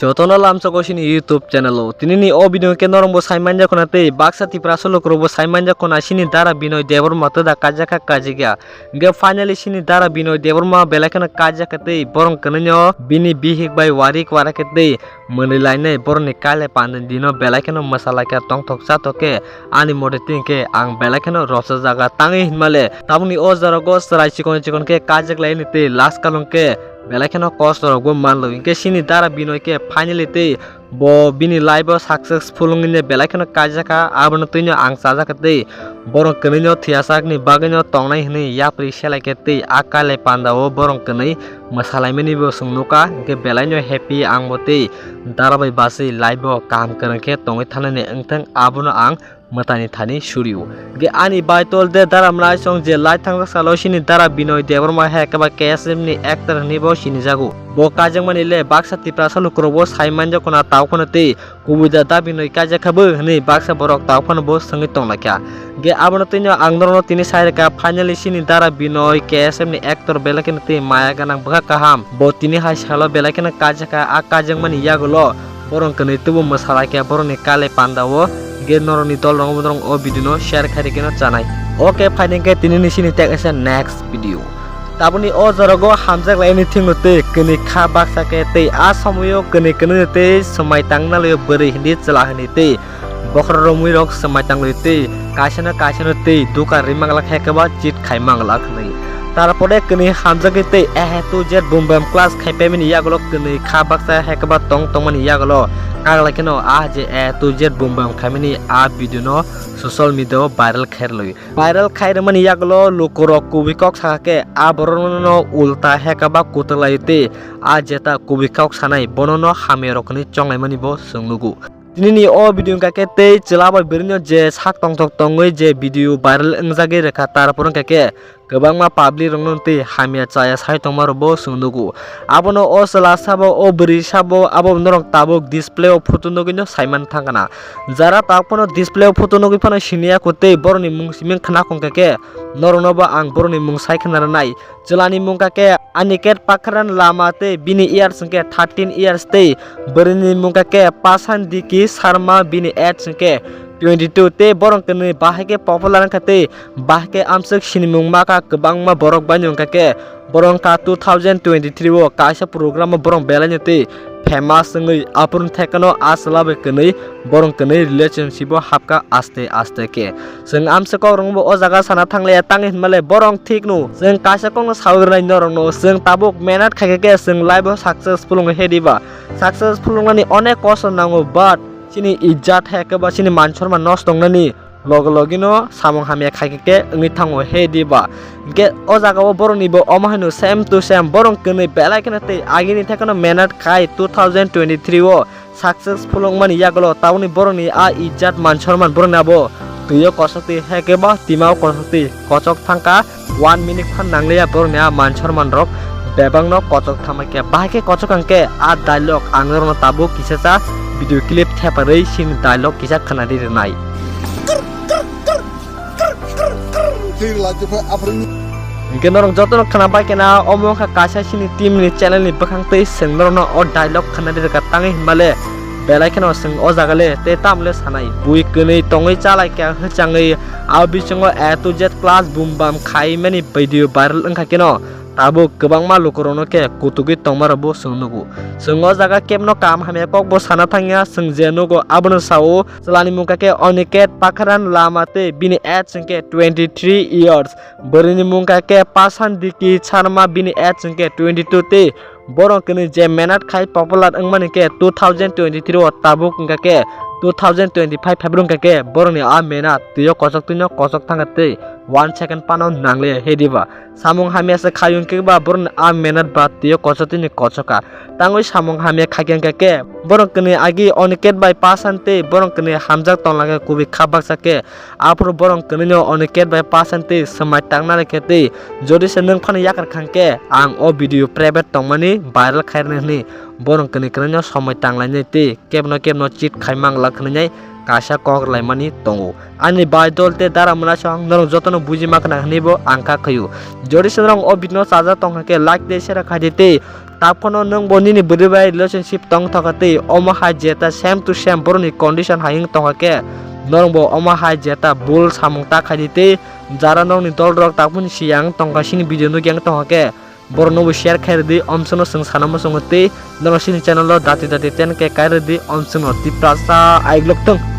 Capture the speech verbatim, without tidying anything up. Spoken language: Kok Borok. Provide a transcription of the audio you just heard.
Jotono lamsogo sini YouTube channel o. Tinini o video khe norokbo sai manja khuna tei baksa Tiprasa lukurokbo sai manja khuna sini dara Binoy Debbarma twda kaijak kha kaijak ya. Hingke finally sini dara Binoy Debbarma belai kheno kaijak kha tei borong kwnwi no bini bihik bai warik warak khe tei mwnwi lainai borokni kailai pandani dino belai kheno mwsalaikha tongthok chathok khe ani mote twi hwnkhe ang belai kheno rochajak tangwi hinmale tabukni o jorogo chwrai chikon chikon khe kaijak laini tei last kalong khe belai kheno kosto rokbo manlo hwnkhe sini dara Binoy khe finally tei bo bini life o successful wngwi belai kheno kaijak kha abono twino ang chajak kha tei borok kwnwi no thwiyasakni bagwi no tongnai hwnwi yapri selai khe tei a kailai panda o borok kwnwi mwsalaimani bo chwng nukha, hwnkhe belai no happy ang bo tei dara bai bachwi life o kaham kwrwng khe tongwi thanani wngthang, abono ang mwtani thani surio. Hwnkhe ani bai tol de dara mwnaisong je lai thangjak salo sini dara Binoy Debbarma hai khe ba K S M ni actor hwnwi bo sinijago. Bo kaijakmani le baksa Tiprasa lukurokbo sai manjak khuna tao khuna tei kubui da da Binoy kaijak kha bo hwnwi baksa borok tao phano bo swngwi tonglaikha. Hwnkhe abono twino ang norokno tini sai rwkha, finally sini dara Binoy K S M ni actor belai kheno tei maya gwnang bwkha kaham. Bo tini hai salo belai kheno kaijak kha, a kaijakmani yagulo borok kwnwi tubu mwsalaikha borokni kailai panda o. Hwnkhe norokni dol rok norok o video no share khai rwgwino chanai. Okay, phaidi hwnkhe tini ni sini tek ese next video. Tabukni o jorogo hamjak laini thwngno tei kwnwi kha baksa khe tei a somoio kwnwi kwnwi tei swmai tangna laio bwrwi hindi chwla hindi tei bokhorok romwi rok swmai tanglaio tei kaisano kaisano tei duka ri manglak hai khe ba cheat khai manglak hwnwi. Tarpore kwnwi hamjagwi tei A to Z bum bam class khai paimani yagulo kwnwi kha baksa hai khe ba tong tongmani yagulo kaglai kheno a je A to Z bum bam khaimani a video no social media o viral khairlwi. Viral khairwmani yagulo lukurok kubui kok sakha khe a borokno ulta hekaba kutuk laio tei a jeta kubui kok sanai bonono hamya rok hwnwi chonglaimani bo chwng nugo. Tinini o video wngkha khe tei chwla bai bwrwino je sak tongthok tongwi je video viral wngjagwi rwkha, tarpor wngkha khe kwbangma public rokno tei hamya chaya sai tongma rokbo chwng nugo. Abono o chwla sabo, o bwrwi sabo, abo norok tabuk display o photo nugwino saiman thangkha na. Jara tabuk phano display o photo nugwi phano siniya kho tei borokni mung simi khna khongkha khe norokno bo ang borokni mung sai khna rwnai. Chwlani mung kha khe Aniket Pakharan Lama tei bini years hwnkhe thirteen years tei bwrwini mung kha khe Pasan Diki Sharma bini age hwnkhe twenty two tei borok kwnwi bahai khe popular wngkha tei bahai khe amswk sinimung ma kha kwbangma borok baino wngkha khe borok wngkha two thousand twenty three o kaisa program o borok belaino tei famous wngwi aphuru thekano a chwla bai kwnwi borok kwnwi relationship o hapkha aste aste khe. Chwng amsa kok rwngbo o jaga sana thanglaiya tangwi hinmale borok thik no. Chwng kaisa kokno sawi rwnai norokno. Chwng tabuk mehnat khaikha khe chwng life o successful wngwi he diba. Successful wngnani onek kosto nango, but chini ijjat hai khe ba chini man sonman nosto wngnani loge loge no samung hamya khaikha khe wngwi thango he diba. Hwnkhe o jaga o borok ni bo omo haino same to same borok kwnwi belai kheno tei agini thekeno mehnat khai two thousand twenty three o successful wngmani yagulo tabukni borokni a ijjat man sonman borokni abo twi o kosok twi hai khe bo tima o kosok twi kosok thangkha one minute phan nangliya borokni a man sonman rok bebak no kosok thangbai khe bahai khe kosok hwnkhe a dialogue ang norokno tabuk kisa cha video clip theparwi sini dialogue kisa khwnadi rwnai. Hingke norok jotono khna bai kena omo wngkha kaisa sini team ni channel ni bwkhang tei chwng norokno o dialogue khna rirwkha tangwi hinmale belai kheno chwng o jaga le tei tamle sanai bui kwnwi tongwi chalai kha hwchangwi a bisingo A to Z class bum bam khaimani video viral wngkha keno tabuk kwbangma lukurokno khe kutugwi tongmarokbo chwng nugo. Chwng o jaga kebno kaham hamya kokbo sana thangya chwng je nugo abono sao. Chwlani mungkha khe Oniket Pakharan Lama tei bini age hwnkhe twenty three years. Bwrwini mungkha khe Pasan Diki Sharma bini age hwnkhe twenty two tei borok kwnwi je mehnat khai popular wngmani khe two thousand twenty three o tabuk wngkha khe two thousand twenty five phaibru wngkha khe borokni a mehnat twi o kochok twino kochok thangkha tei one second phano nangliya he diba. Samung hamya se khai hwnkhe ba borokni a mehnat ba twi o kochok twini kochok kha. Tangwi samung hamya khaikhe hwnkhe khe borok kwnwi agi Oniket bai Pasan tei borok kwnwi hamjak tongla khe kubui kha baksa khe. Aphuru borok kwnwi no Oniket bai Pasan tei swmai tangna rikhe tei jodi se nwng phano yakar kha hwnkhe ang o video private tongmani viral khairwnai hwnwi borok kwnwi kwnwi no somoi tanglainai tei kebno kebno cheat khai manglak hwnwi kaisa kok laimani tongo. Ani bai dol tei dara mwnasong norok jotono buji ma khna hwnwi bo ang kha khaio. Jodi se norok o video no chajak tongkha khe like tei share khaidi tei tak phano nwng bo nini bwrwi bai relationship tong thokha tei omo hai jeta same to same borokni condition hai wng tongkha khe norok bo omo hai jeta bul samung ta khaidi tei jara nokni dol rok tak phano siyang tongkha sini video nukya wng tongkha khe borok no bo share khai rwdi omswkno chwng sana muchungo tei norok sini channel o dati dati ten K kai rwdi omswkno Tiprasa aiglok tong.